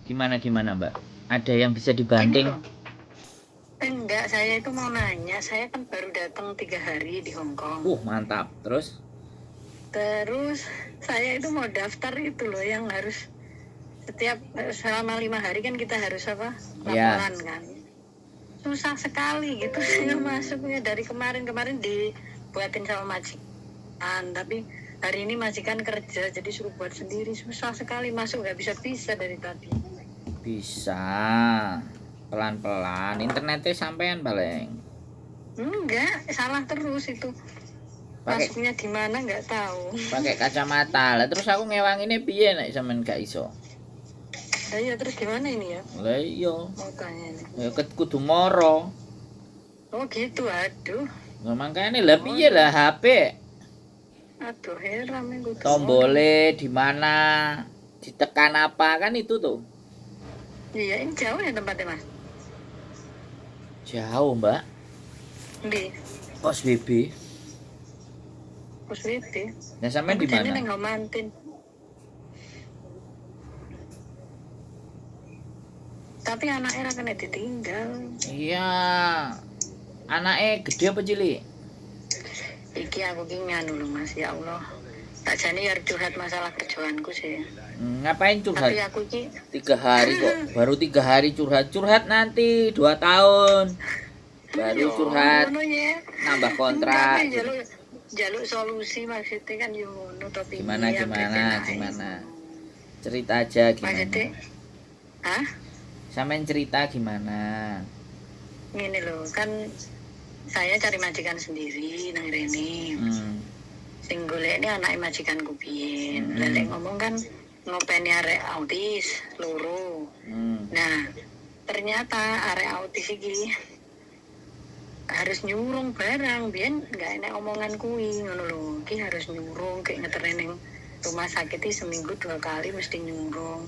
Gimana gimana, Mbak? Ada yang bisa Ini dibanting? loh. Enggak, saya itu mau nanya. Saya kan baru datang 3 hari di Hong Kong. Mantap. Terus? Terus saya itu mau daftar itu loh yang harus setiap selama 5 hari kan kita harus apa? Ya. Laporan kan. Susah sekali gitu saya masuknya dari kemarin-kemarin dibuatin sama majikan, tapi hari ini majikan kerja jadi suruh buat sendiri, susah sekali masuk, nggak bisa-bisa dari tadi. Bisa. Pelan-pelan. Internetnya sampean paling. Enggak, salah terus itu. Pakai Masuknya di mana nggak tahu. pakai kacamata. Lah terus aku ngewangine piye nek sampean gak iso? Lah iya, terus gimana ini ya? Lah iya. Mau tanya ini. Ya kudu moro. Oh gitu, aduh. Lah mangkane lah Oh piye lah iya. HP? Aduh, heran ini kudu moro. Tombole di mana? Ditekan apa kan itu tuh. Iya, ini jauh ya tempatnya, Mas? Jauh, Mbak. Di Pos BB. Pos WB. Nah, sampean Aku di jane mana? nang Homantin. Tapi anaknya ra kena ditinggal. Iya. Anaknya gede apa cilik? Iki aku ki nganu lho, Mas, ya Allah. Tak jane ya curhat masalah kerjaanku sih. Ngapain curhat? Tapi aku ki 3 hari kok. Baru 3 hari curhat. Curhat nanti 2 tahun. Baru yo curhat ngono ya. nambah Enggak kontrak kan gitu. jaluk jaluk solusi maksudnya kan yo ngono to Gimana piye gimana penake. gimana? Cerita aja gimana? Maksudnya, hah? Sampean cerita gimana? Ngene lho, kan saya cari majikan sendiri nang rene. Sing golekne anake majikanku biyen. Lah lek ngomong kan ngopeni arek autis loro. Nah, ternyata arek autis iki harus nyurung barang biyen nggak enak omongan kuwi ngono lho. Iki harus nyurung kayak ngeterne ning rumah sakit iki seminggu 2 kali mesti nyurung.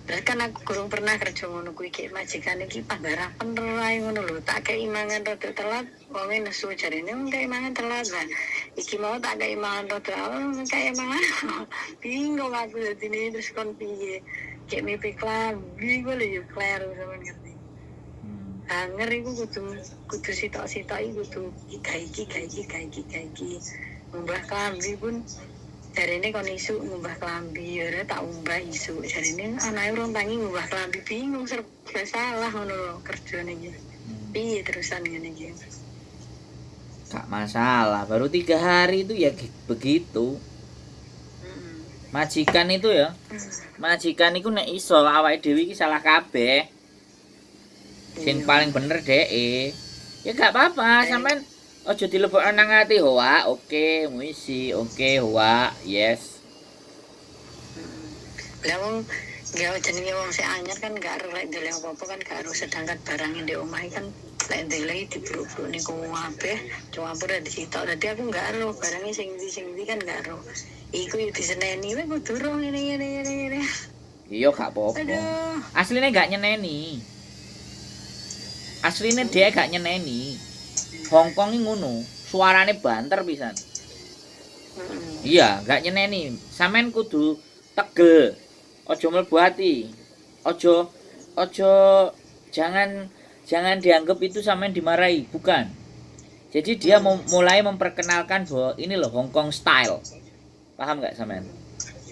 Terus kan aku kurang pernah kerja ngono kuwi, kayak majikan iki panggarapen ae ngono lho. Tak kei mangan rada telat, wonge nesu jarene wong kei mangan telat lah. Iki mau tak kei mangan rada awal, kei mangan. Bingung aku dadine terus kon piye. Kayak mimpi klambi gue lho yo kleru sampean ngerti. Hanger iku kudu kudu sitok-sitok iku kudu gawe iki gawe iki gawe iki gawe iki. Ngumbah klambi pun jarene kon isuk ngumbah klambi, ya ora tak umbah isuk. Jarene anake urung tangi ngumbah klambi, bingung serba salah ngono lho kerjane iki. Piye terusan ngene iki? Gak masalah. Baru 3 hari itu ya begitu. Majikan itu ya, majikan itu nek iso awake dhewe iki salah kabeh. Sing Iya. paling bener dhek. Ya gak apa-apa, sampean aja dilebokno nang ati hoa, oke, muisi, oke, hoa, yes. Lah wong gawe jenenge wong sik anyar kan gak ero lek ndeleh apa-apa kan gak ero, sedangkan barang di omah kan lek ndeleh dibruk-bruk niku kabeh campur di sitok, dadi aku gak ero barangnya sing ndi sing ndi kan gak ero. Iku yo diseneni kowe kudu ro ngene ngene ngene ngene. Iya gak apa-apa. Aduh. Asline gak nyeneni. Asline dia gak nyeneni. Hong Kong iki ngono, suarane banter pisan. Iya, gak nyeneni. Sampean kudu tegel. Aja mlebu ati. Aja aja jangan jangan dianggap itu sampean dimarahi, bukan. Jadi dia mulai memperkenalkan bahwa ini loh Hong Kong style. Paham nggak sampean?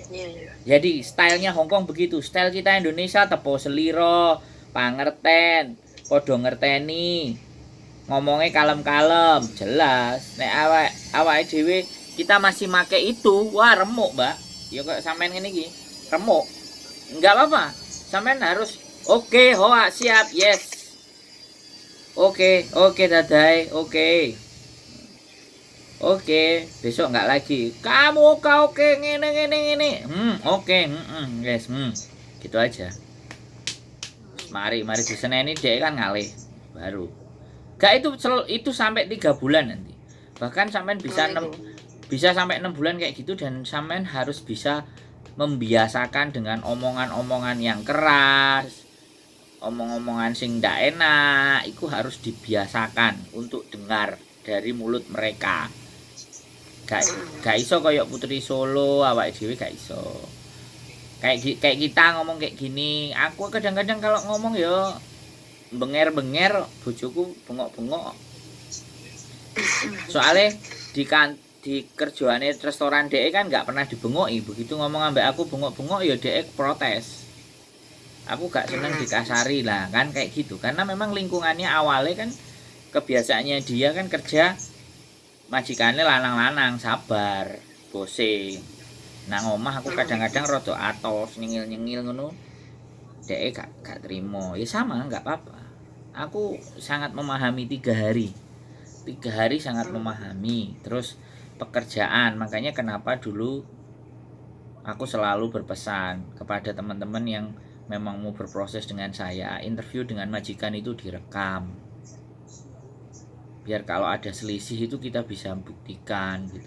Iya iya. Jadi stylenya Hong Kong begitu, style kita Indonesia tepo seliro, pangerten, podo ngerteni, ngomongnya kalem-kalem, jelas. Nek awak awake dhewe kita masih make itu, wah remuk, Mbak. Ya kok sampean ngene iki, remuk. Enggak apa-apa. Sampean harus oke, hoa, siap, yes. Oke, oke dadai, oke. Oke, besok nggak lagi. Kamu oke oke ngene ngene ngene. Oke, yes, Gitu aja. Mari mari diseneni dia kan ngalih baru. Gak itu itu sampai 3 bulan nanti. Bahkan sampean bisa Oh, 6 iku. bisa sampai 6 bulan kayak gitu dan sampean harus bisa membiasakan dengan omongan-omongan yang keras, omong-omongan sing ndak enak, itu harus dibiasakan untuk dengar dari mulut mereka. Gak gak iso koyo Putri Solo awake dhewe gak iso. Kayak kayak kita ngomong kayak gini, aku kadang-kadang kalau ngomong ya benger-benger, bojoku bengok-bengok. Soalnya di kan di kerjaane restoran DE kan nggak pernah dibengoki, begitu ngomong ambek aku bengok-bengok ya DE protes. Aku gak seneng dikasari lah kan kayak gitu. Karena memang lingkungannya awalnya kan kebiasaannya dia kan kerja majikannya lanang-lanang, sabar, bose. Nang omah aku kadang-kadang rada atos, nyengil-nyengil ngono. Dhek gak terima. Ya sama, nggak apa-apa. Aku sangat memahami 3 hari. 3 hari sangat memahami. Terus pekerjaan, makanya kenapa dulu aku selalu berpesan kepada teman-teman yang memang mau berproses dengan saya, interview dengan majikan itu direkam. Biar kalau ada selisih itu kita bisa buktikan gitu.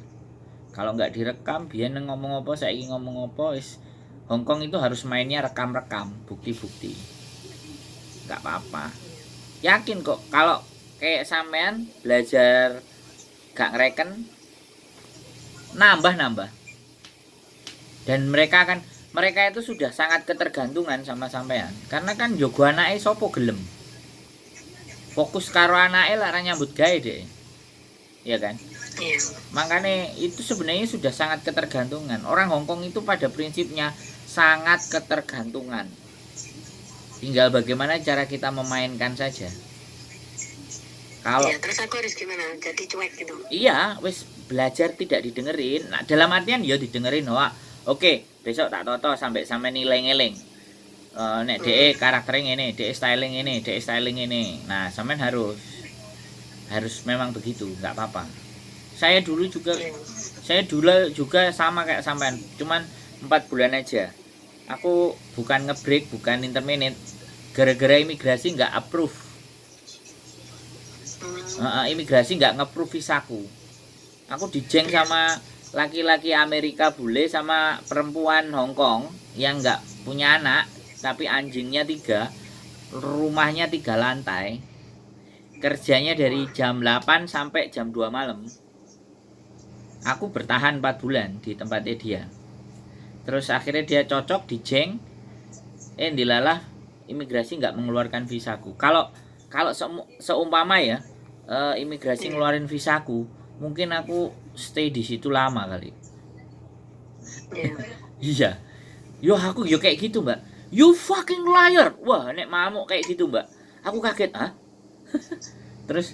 Kalau nggak direkam, biar ngomong apa, saya ingin ngomong apa, is Hongkong itu harus mainnya rekam-rekam, bukti-bukti. Nggak apa-apa. Yakin kok kalau kayak sampean belajar gak ngereken nambah-nambah. Dan mereka itu sudah sangat ketergantungan sama sampean. Karena kan jogo anake sopo gelem. Fokus karo anake lah ra nyambut gawe deh. Iya kan? Iya. Makanya itu sebenarnya sudah sangat ketergantungan. Orang Hongkong itu pada prinsipnya sangat ketergantungan. Tinggal bagaimana cara kita memainkan saja. Kalau Iya, terus aku harus gimana? Jadi cuek gitu. Iya, wis belajar tidak didengerin. Nah, dalam artian ya didengerin, wah. Oke, besok tak toto sampai sampai nilai ngeling. Nek DE karakternya ngene, DE styling ini, DE styling ini. Nah, sampean harus harus memang begitu, nggak apa-apa. Saya dulu juga saya dulu juga sama kayak sampean, cuman 4 bulan aja. Aku bukan ngebreak, bukan interminate. Gara-gara imigrasi nggak approve. Imigrasi nggak nge-approve visaku. Aku dijeng sama laki-laki Amerika bule sama perempuan Hong Kong yang nggak punya anak tapi anjingnya tiga, rumahnya tiga lantai, kerjanya dari jam 8 sampai jam 2 malam. Aku bertahan 4 bulan di tempatnya dia. Terus akhirnya dia cocok dijeng, dilalah imigrasi nggak mengeluarkan visaku. Kalau kalau seumpama ya imigrasi ngeluarin visaku, mungkin aku stay di situ lama kali. Iya. Iya. Yo aku yo kayak gitu, Mbak. You fucking liar. Wah, nek mamuk kayak gitu, Mbak. Aku kaget, ah. Terus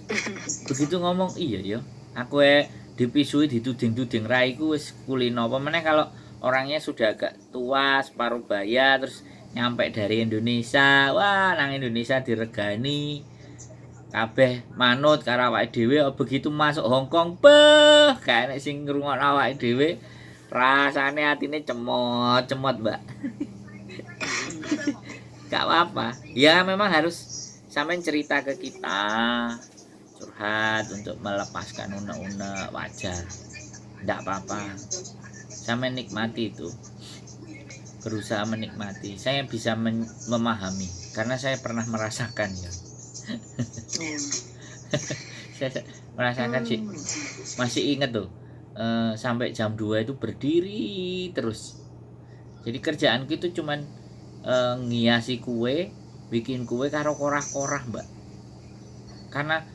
begitu ngomong, iya yo. Aku dipisui, dituding-tuding raiku wis kulino. Apa meneh kalau orangnya sudah agak tua, separuh baya, terus nyampe dari Indonesia. Wah, nang Indonesia diregani. Kabeh manut karo awake dhewe, begitu masuk Hong Kong, beh, gak enek sing ngrungokno awake dhewe. Rasane atine cemot-cemot, Mbak. Gak apa-apa. Ya memang harus sampean cerita ke kita, curhat untuk melepaskan unek-unek, wajar. Nggak apa-apa. Sampean nikmati itu. Berusaha menikmati. Saya bisa memahami karena saya pernah merasakan ya. Iya. Saya merasakan sih. Masih inget tuh. Sampai jam 2 itu berdiri terus. Jadi kerjaanku itu cuman ngiasi kue, bikin kue karo korah-korah, Mbak. Karena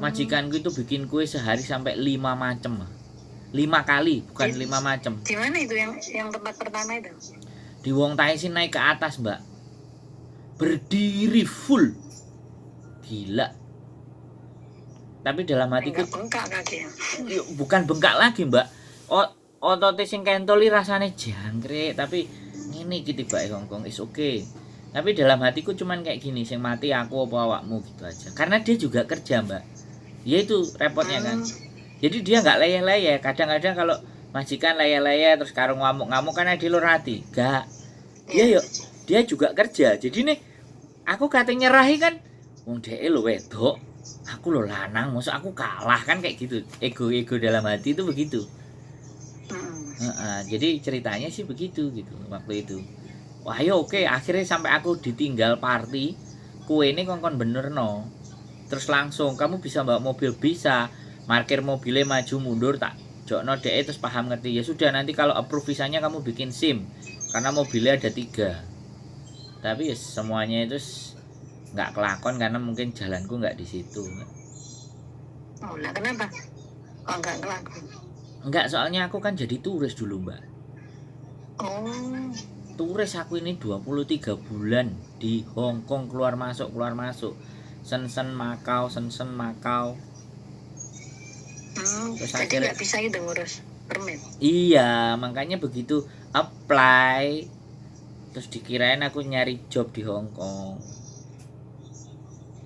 majikanku itu bikin kue sehari sampai lima macem. Lima kali, bukan lima macem. Di mana itu yang tempat pertama itu? Di Wong Tai Sin naik ke atas, Mbak. Berdiri full. Gila. Tapi dalam hatiku Enggak bengkak kaki. Yuk, bukan bengkak lagi, Mbak. Otote sing kentol iki rasane jangkrik, tapi ngene iki tibake Hongkong is oke. Tapi dalam hatiku cuman kayak gini, sing mati aku apa awakmu gitu aja. Karena dia juga kerja, Mbak. Ya itu repotnya kan. Jadi dia nggak leyeh-leyeh. Kadang-kadang kalau majikan leyeh-leyeh terus karo ngamuk-ngamuk kan ada loro ati. Gak. Dia yuk, dia juga kerja. Jadi nih aku katanya nyerahi kan, wong dheke lho wedok, aku lho lanang, masa aku kalah kan kayak gitu. Ego-ego dalam hati itu begitu. Heeh, jadi ceritanya sih begitu gitu waktu itu. Wah, yo oke, akhirnya sampai aku ditinggal party, kue ini kongkon bener no. Terus langsung kamu bisa bawa mobil, bisa, parkir mobilnya maju mundur tak jokno dhek, terus paham ngerti. Ya sudah, nanti kalau approve visanya kamu bikin SIM. Karena mobilnya ada 3. Tapi ya semuanya itu nggak kelakon karena mungkin jalanku nggak di situ. Oh, lah kenapa? Kok nggak kelakon? Nggak, soalnya aku kan jadi turis dulu, Mbak. Oh. Turis aku ini 23 bulan di Hong Kong, keluar masuk, keluar masuk. Shenzhen Makau, Shenzhen Makau. Terus Jadi akhirnya nggak bisa gitu ngurus permit. Iya, makanya begitu apply terus dikirain aku nyari job di Hong Kong.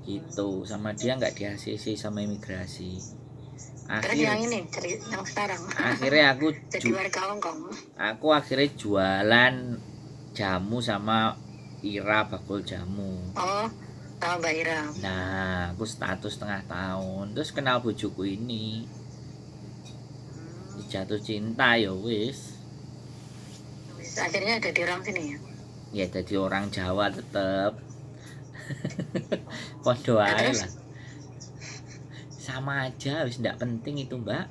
Gitu, sama dia nggak di ACC sama imigrasi. Terus yang ini, yang sekarang. Akhirnya aku jadi warga Hong Kong. Aku akhirnya jualan jamu sama Ira bakul jamu. Oh, sama Mbak Ira. Nah, aku status setengah tahun, terus kenal bojoku ini. Jatuh cinta ya wis. Wis, akhirnya jadi orang sini ya? Ya jadi orang Jawa tetep. Podo Nah, ae terus? lah. Sama aja wis, ndak penting itu, Mbak.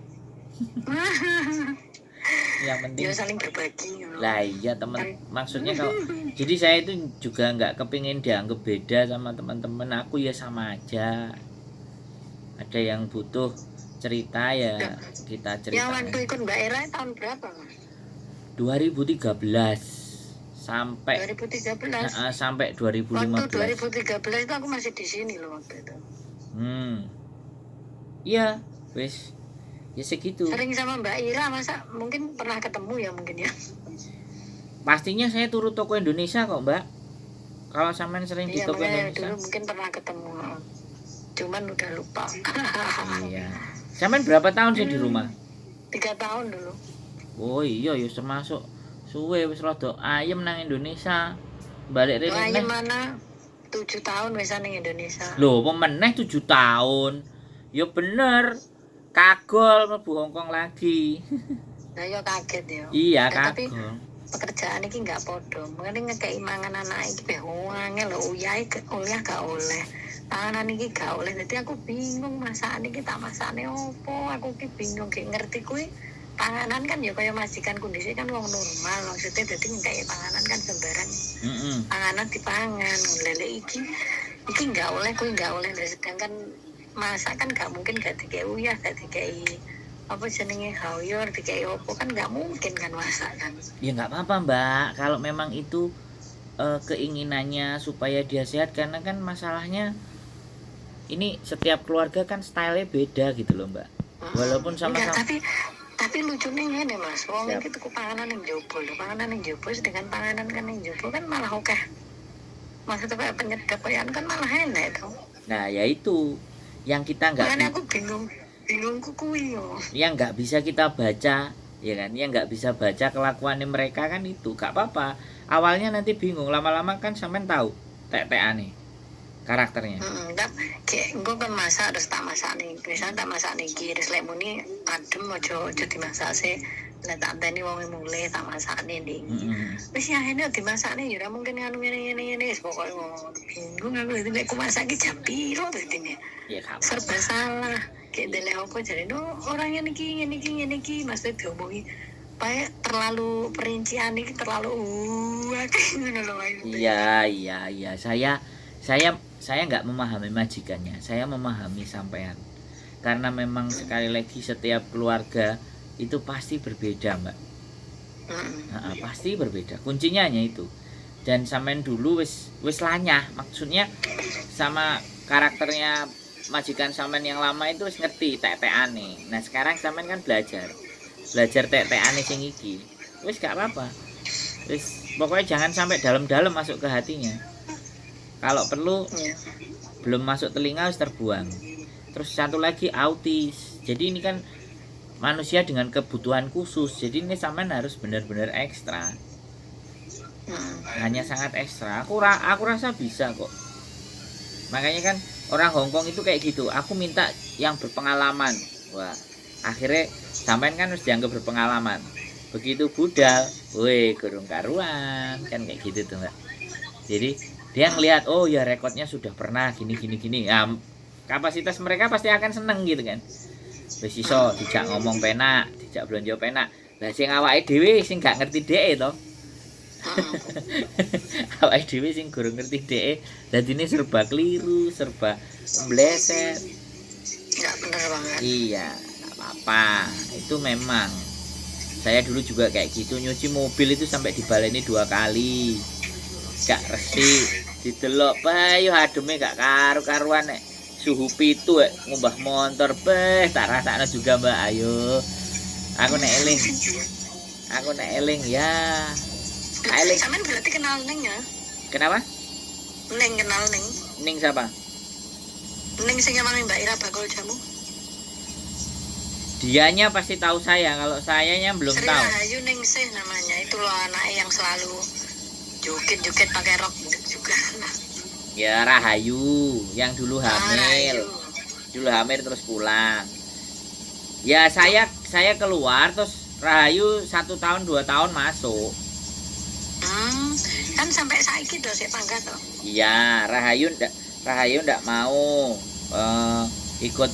Yang penting ya saling berbagi ngono. Lah iya temen, Kan maksudnya kalau jadi saya itu juga nggak kepingin dianggap beda sama teman-teman aku, ya sama aja. Ada yang butuh cerita ya kita Yang cerita. waktu ikut Mbak Era tahun berapa, Mas? 2013 sampai 2013. Heeh, sampai 2015. Waktu 2013 itu aku masih di sini loh waktu itu. Iya, wis. Ya segitu. Sering sama Mbak Ira, masa mungkin pernah ketemu ya mungkin ya. Pastinya saya turut toko Indonesia kok, Mbak. Kalau sampean sering di Iya, toko makanya Indonesia. dulu mungkin pernah ketemu. Cuman udah lupa. Iya. Sampean berapa tahun sih di rumah? 3 tahun dulu. Oh iya ya termasuk suwe, wis rada ayem nang Indonesia. Balik rene Wah, neh. mana 7 tahun wis ning Indonesia. Loh, apa meneh 7 tahun? Ya bener. Kagol mlebu Hongkong lagi. Nah, ya kaget ya. Iya, Nah, tapi kagol. pekerjaan iki nggak podo. Mungkin ngekei mangan anak iki beh angel lho, uyahe uyah gak oleh. Panganan iki gak oleh. Dadi aku bingung masakan iki tak masakne opo. Aku ki bingung gak ngerti kuwi. Panganan kan ya kaya majikan kondisi kan wong normal, maksudnya dadi ngekei panganan kan sembarang. Panganan dipangan, lele iki iki nggak oleh, kuwi nggak oleh. Lah, sedangkan masak kan nggak mungkin gak dikei uyah, gak dikei apa jenenge hayor, dikei opo kan nggak mungkin kan masak kan. Ya nggak apa-apa, Mbak. Kalau memang itu keinginannya supaya dia sehat, karena kan masalahnya ini setiap keluarga kan stylenya beda gitu loh, Mbak. Walaupun Enggak, sama-sama. tapi lucunya ngene, Mas. Wong Siap. iki tuku panganan ning jobo lho. Panganan ning jobo sedangkan panganan kan ning jobo kan malah akeh. Maksudnya kayak penyedap kayak anu kan malah enak itu. Nah, ya itu yang kita nggak Makanya aku bingung, bingungku kuwi yo. Yang nggak bisa kita baca, ya kan? Yang nggak bisa baca kelakuannya mereka kan itu, nggak apa-apa. Awalnya nanti bingung, lama-lama kan sampean tahu tek-tekane karakternya. Heeh, tak kayak engko kan masak terus tak masak nih. Misalnya tak masak nih iki terus lek muni adem aja dimasak sih. Lah tak anteni wonge mulih tak masakne ndi. Wis ya ini dimasakne ya ora mungkin anu ngene ngene ngene wis pokoke ngomong bingung aku dadi nek ku masak iki jam piro dadine. Ya gak Serba apa-apa. salah. Kayak deleh apa jare no orang ngene iki ngene iki ngene iki maksudnya diomongi pae terlalu perincian iki terlalu akeh ngono lho maksudnya. Iya, iya, iya. Saya nggak memahami majikannya. Saya memahami sampean. Karena memang sekali lagi setiap keluarga itu pasti berbeda, Mbak. Nah, pasti berbeda. Kuncinya hanya itu. Dan sampean dulu wis lanyah, maksudnya sama karakternya majikan sampean yang lama itu wis ngerti tek-tekane. Nah, sekarang sampean kan belajar. Belajar tek-tekane sing iki. Wis gak apa-apa. Wis pokoknya jangan sampai dalam-dalam masuk ke hatinya. Kalau perlu belum masuk telinga harus terbuang. Terus satu lagi autis. Jadi ini kan manusia dengan kebutuhan khusus. Jadi ini sampean harus benar-benar ekstra. Hanya sangat ekstra. Aku rasa bisa kok. Makanya kan orang Hongkong itu kayak gitu. Aku minta yang berpengalaman. Wah, akhirnya sampean kan harus dianggap berpengalaman. Begitu budal, weh, gurung karuan, kan kayak gitu tuh, Mbak. Jadi dia ngelihat, oh ya rekodnya sudah pernah gini gini gini. Ya, kapasitas mereka pasti akan seneng gitu kan. Wis iso dijak ngomong penak, dijak belanja penak. Lah sing awake dhewe sing gak ngerti dheke to. Heeh. Awake dhewe sing gurung ngerti dhek, dadine serba keliru, serba mbleset. Nggak bener banget. Iya, nggak apa-apa. Itu memang saya dulu juga kayak gitu, nyuci mobil itu sampai dibaleni 2 kali. Gak resik, didelok bae yo ademe gak karu-karuan nek suhu 7 nek ngumbah motor beh tak rasakno juga Mbak ayo. Aku nek eling. Aku nek eling ya. Eling. Sampean berarti kenal Neng ya? Kenapa? Neng kenal Neng. Ning siapa? Neng sing emang Mbak Ira bakul jamu. Dianya pasti tahu saya, kalau sayanya belum Sri tahu. Rahayu Ningsih namanya. Itu loh anaknya yang selalu joget-joget pakai rok juga. Ya Rahayu yang dulu Ah, hamil. Rahayu. Dulu hamil terus pulang. Ya saya keluar terus Rahayu 1 tahun 2 tahun masuk. Kan sampai saiki do sik pangkat to. Iya, Rahayu ndak mau ikut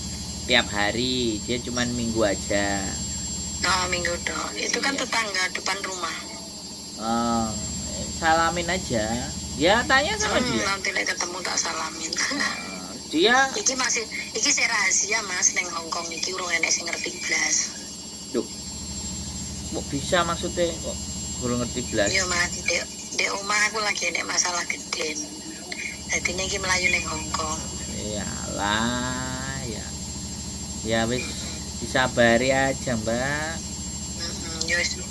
tiap hari, dia cuman minggu aja. Oh, minggu dong. Itu kan Iya. tetangga depan rumah. Oh, salamin aja. Ya tanya sama dia. Nanti lek ketemu tak salamin. Oh, dia Iki masih iki sih rahasia Mas neng Hong Kong iki urung enek sing ngerti blas. Duh. Kok bisa maksudnya kok urung ngerti blas? Iya Mas, di omah aku lagi enek masalah gede. Dadi niki mlayu neng Hong Kong. Iyalah ya. Ya wis disabari aja, Mbak. Yo wis.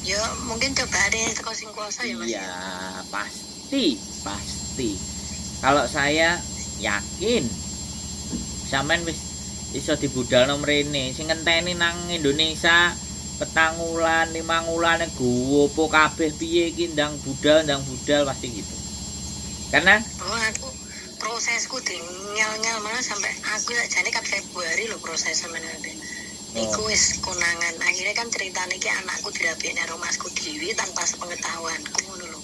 Yo mungkin coba deh teko sing kuasa ya Mas. Iya, pasti, pasti. Kalau saya yakin sampean wis iso dibudalno mrene, sing ngenteni nang Indonesia 4 wulan, 5 wulan gowo kabeh piye iki ndang budal, ndang budal pasti gitu. Karena oh, aku prosesku di ngel-ngel malah sampai aku jane kat Februari lho proses sampean. Oh. Iku wis konangan. Akhirnya kan ceritane iki anakku dirabekne karo masku dhewe tanpa sepengetahuanku ngono lho.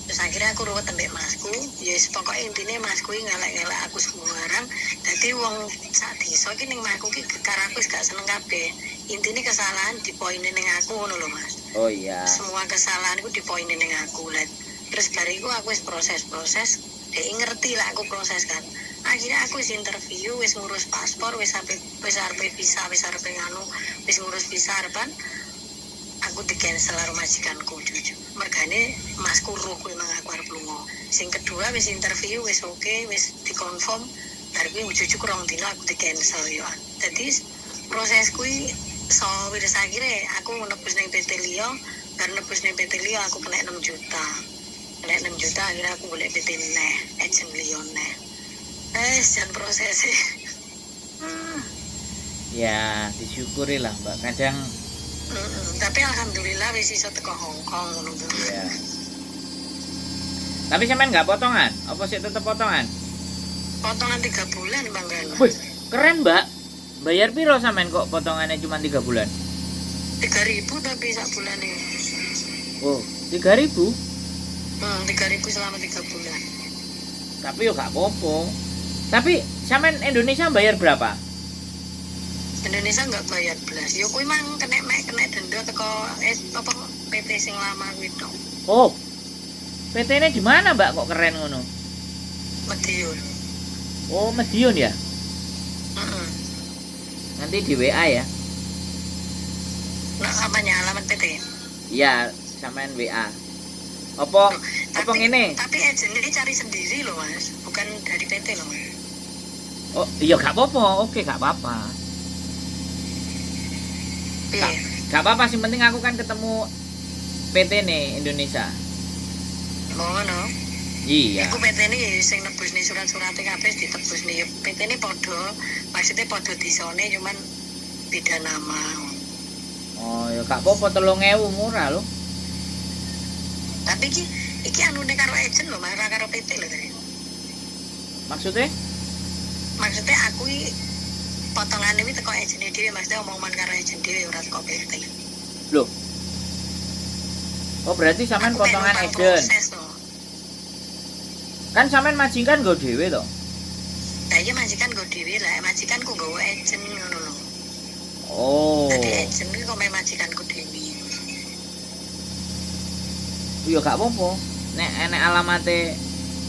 Terus akhirnya aku ruwet ambek masku, ya wis pokoke intine masku iki ngelek-ngelek aku sembarang. Dadi wong sak desa iki ning masku iki karo aku wis gak seneng kabeh. Intine kesalahan dipoine ning aku ngono lho Mas. Oh iya. Semua kesalahan iku dipoine ning aku. Lah terus bar iku aku wis proses-proses, dhek ngerti lah aku proses kan. Akhirnya aku wis interview, wis ngurus paspor, wis sampai wis arep visa, wis arep nganu, wis ngurus visa arepan aku di cancel karo majikanku jujur. Mergane masku roh kuwi emang aku arep lunga. Sing kedua wis interview wis oke, wis dikonfirm, bar kuwi jujur rong dino aku di cancel yo. Dadi proses kuwi so wis akhire aku nebus ning PT liya, bar nebus ning PT liya aku kena 6 juta. Kena 6 juta akhirnya aku golek PT neh, agent liya neh. Jan prosesnya. Ya, disyukuri lah, Mbak. Kadang Tapi alhamdulillah wis iso teko Hong Kong ngono kuwi. Iya. Tapi sampean nggak potongan? Apa sih tetep potongan? Potongan 3 bulan, Bang Gan. Wih, keren, Mbak. Bayar piro sampean kok potongannya cuma 3 bulan? 3.000 tapi sak bulane. Oh, 3.000? 3.000 selama 3 bulan. Tapi yo gak apa-apa. Tapi sampean Indonesia bayar berapa? Indonesia nggak bayar belas. Yo kuwi mang kena mek kena denda teko apa PT sing lama kuwi tok. Oh. PT ini di mana, Mbak? Kok keren ngono? Madiun. Oh, Madiun ya? Heeh. Nanti di WA ya. Nah, apanya alamat PT? Iya, sampean WA. Apa Loh, apa ngene? Tapi agent ini cari sendiri loh, Mas. Bukan dari PT loh, Mas. Oh, iya gak apa-apa. Oke, gak apa-apa. Piye? Gak apa-apa, sing penting aku kan ketemu PT nih Indonesia. Oh, ngono. Iya. Iku PT ini ya sing nebus nih surat-suratnya kabeh ditebus nih. PT ini podo, maksudnya podo disone cuman beda nama. Oh, ya gak apa-apa 3.000 murah loh. Tapi iki anune karo agent lho, Mas, ora karo PT lho tadi. Maksudnya? Maksudnya aku iki potongane iki teko agent dhewe, maksudnya omongan karo agent dhewe ora teko PT. Loh. Oh, berarti sampean Aku potongan numpang agent. proses to. Kan sampean majikan nggo dhewe to. Lah iya majikan nggo dhewe lah, majikanku nggawa agent ngono lho. Oh. Dadi agent iki kok majikanku dhewe. Yo gak apa-apa. Nek enek alamate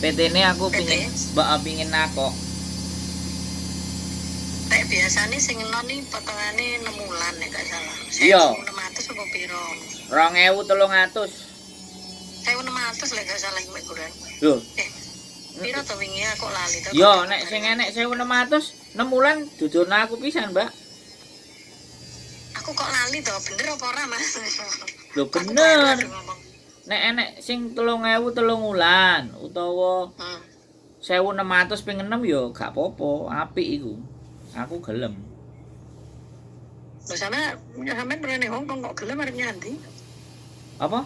PT-ne aku PT? pingin, mbak, pingin nakok. Nek biasane sing non iki potongane 6 wulan nek gak salah. Iya. 1600 apa piro? 2300. 1600 lek gak salah mek kurang. Lho, Piro to wingi aku lali to. yo nek sing enek 1600 6 wulan dudurna aku pisan, Mbak. Aku kok lali to, bener apa ora, Mas? Lho Aku bener. baru ngomong. Nek enek sing 3000 telung wulan utawa 1600 ping 6 yo gak apa-apa, apik iku. Aku gelem. Lho sampean sampean pernah ning Hongkong kok gelem arep nyandi? Apa?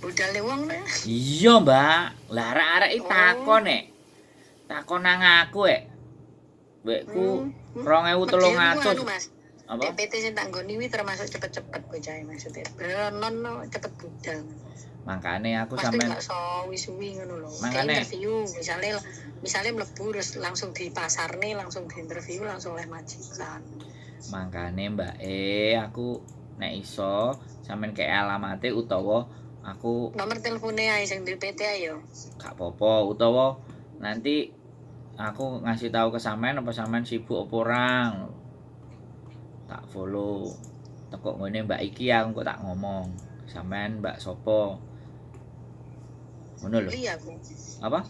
Budale wong nek. Iya, Mbak. Lah arek-arek iki Oh. takon nek. Takon nang aku ek. Wekku 2300. Anu, Mas. Apa? PT sing tak nggoni kuwi termasuk cepet-cepet bocah maksudnya. Bener non no, cepet budal. Makane aku Pasti sampean gak suwi-suwi ngono lho. Makane. Kayak interview misalnya misalnya mlebu terus langsung di pasarne, langsung di interview, langsung oleh majikan. Makane Mbak aku nek iso sampean kek alamate utawa aku Nomor teleponnya ae sing di PT ayo. gak apa-apa utawa nanti aku ngasih tahu ke sampean apa sampean sibuk apa ora. Tak follow. Tekok ngene Mbak iki aku kok tak ngomong. Sampean Mbak sopo? Ngono lho. Yuli aku. Apa?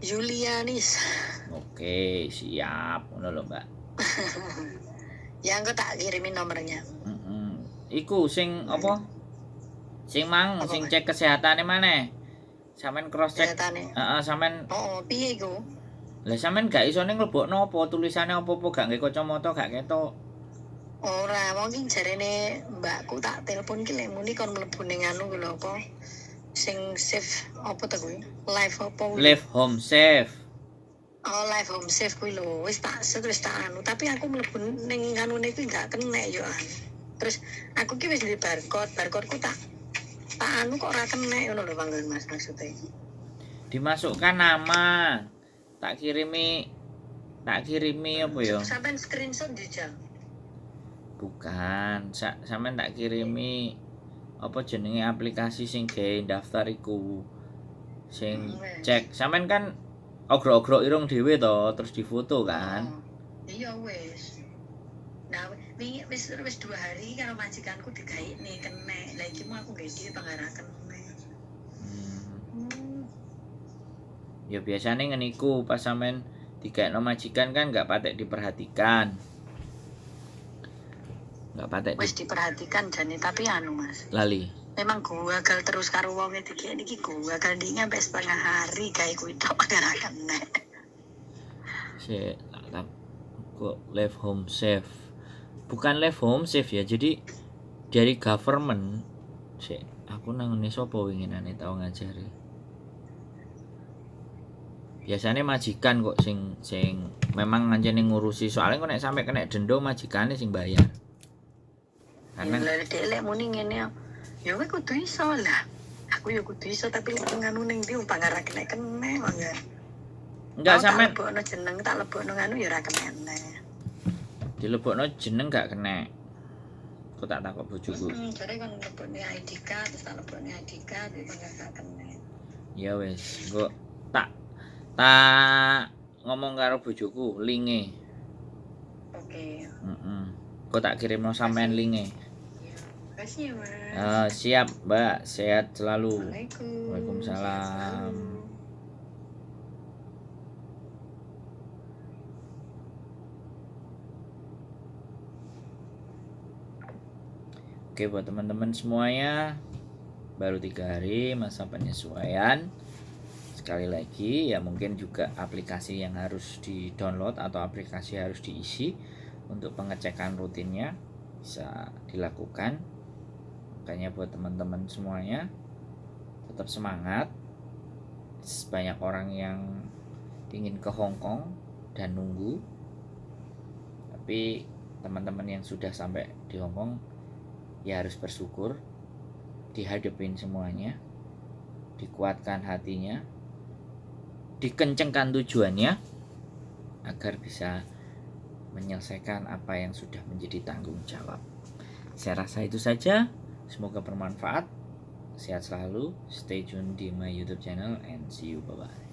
Julianis. Oke, siap. Ngono lho, Mbak. Ya aku tak kirimin nomornya. Iku sing apa? Sing mang Apa, sing Mas? cek kesehatane maneh. Sampean cross check. Kesehatane. Heeh, sampean Oh, piye iku? lah sampean gak isone nglebokno apa tulisane apa-apa gak nggae kacamata gak ketok. Ora, wong iki jarene mbakku tak telepon ki lek muni kon mlebu ning anu ku lho apa? Sing save apa ta kuwi? Live apa kuwi? Live home safe. Oh, live home safe kuwi lho. Wis tak set wis tak anu, tapi aku mlebu ning anune kuwi gak kena yo an. Terus aku ki wis duwe barcode, barcodeku tak tak anu kok ora kena ngono lho panggon Mas maksudnya. Dimasukkan nama. Tak kirimi apa ya? Sampean screenshot dijal. Bukan, sampean tak kirimi apa jenenge aplikasi sing gawe daftar iku. Sing cek sampean kan ogro-ogro irung dhewe to, terus difoto kan. Oh, iya wis. Nah, wingi wis wis 2 hari karo majikanku digaekne kena. Lah iki mau aku gawe dhewe pangara kena. Ya biasanya ngeniku pas sampean digaekno majikan kan nggak patek diperhatikan. Nggak patek Wis diperhatikan jane tapi anu Mas. lali. Memang gagal terus karo wong iki iki gagal ndi sampai setengah hari gawe kuwi tok pangara kena. Sik, tak kok left home safe. Bukan left home safe ya. Jadi dari government sik, aku nang ngene sapa winginane tau ngajari. Biasanya majikan kok sing sing memang ngancene ngurusi soalnya kok nek sampai kena denda majikane sing bayar. Karena Lah dhek lek muni ngene ya kowe kudu iso lah. Aku ya kudu iso tapi lek nganu ning ndi pangara kena kena mangga. enggak sampean tak lebokno jeneng, tak lebokno nganu ya ora kena. Dilebokno jeneng gak kena. Aku tak takok bojoku. Jare kon lebokne ID card, terus tak lebokne ID card ya gak kena. Ya wis, engko tak tak ngomong karo bojoku linke. Oke. Heeh. Kok tak kirimno sampean linke. Makasih ya, Mas. Siap, Mbak. Sehat selalu. Waalaikumsalam. Waalaikumsalam. Oke, buat teman-teman semuanya, baru 3 hari masa penyesuaian. Sekali lagi ya mungkin juga aplikasi yang harus di-download atau aplikasi harus diisi untuk pengecekan rutinnya bisa dilakukan. Makanya buat teman-teman semuanya tetap semangat. Banyak orang yang ingin ke Hong Kong dan nunggu. Tapi teman-teman yang sudah sampai di Hong Kong ya harus bersyukur, dihadapin semuanya, dikuatkan hatinya, dikencengkan tujuannya agar bisa menyelesaikan apa yang sudah menjadi tanggung jawab. Saya rasa itu saja. Semoga bermanfaat. Sehat selalu, stay tune di my YouTube channel and see you, bye bye.